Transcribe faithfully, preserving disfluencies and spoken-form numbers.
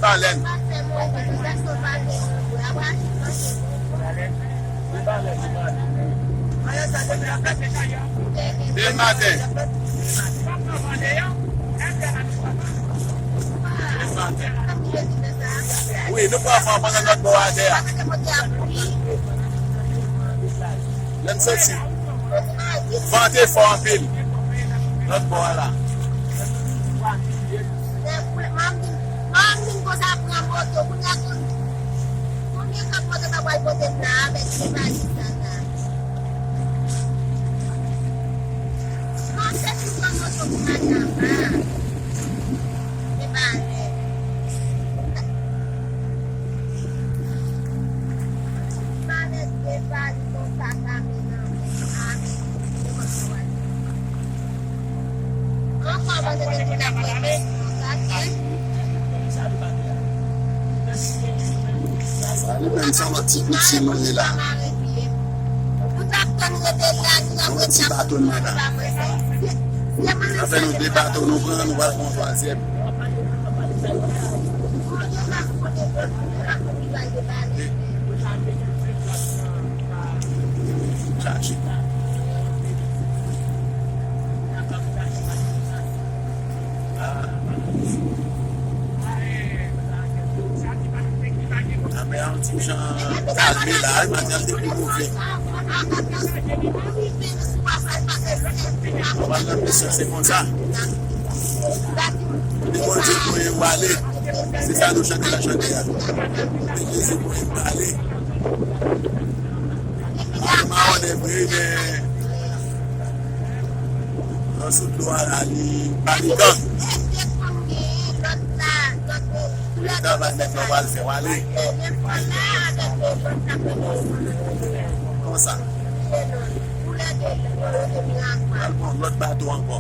Balèn. Demen maten. Wi, nou pran van pandan lòt bò a tè a. Lè n soti, van te fò anpil. Lòt bò a la. Konbyen kòb moto ta pral pote m la avèk se valiz sa la? Non, se pi gwo moto pou madanm la. Se pa lè. Malèt de valiz konsa ka mennen. Amen. Ankò mwen te gen tout ap mwen. Sa li menm se yon lòt ti kouti nou ye la. Yon ti bato n nan la. Sa fè nou de bato nou pran, nou pral pran yon twazyèm. Chache. Lanmè a yon ti jan kalme la, wi, maten an te pi move. Nòmalman, nan presyon, se konsa. Kote Bondye voye w ale, se sa nou chante nan chante a. Kote Jezi voye m prale. Mwen mawon de vre, men nan sou dlo a la, li pa li gang. Travay nèg la w al fè w ale. Konsa. Al pran lòt bato ankò.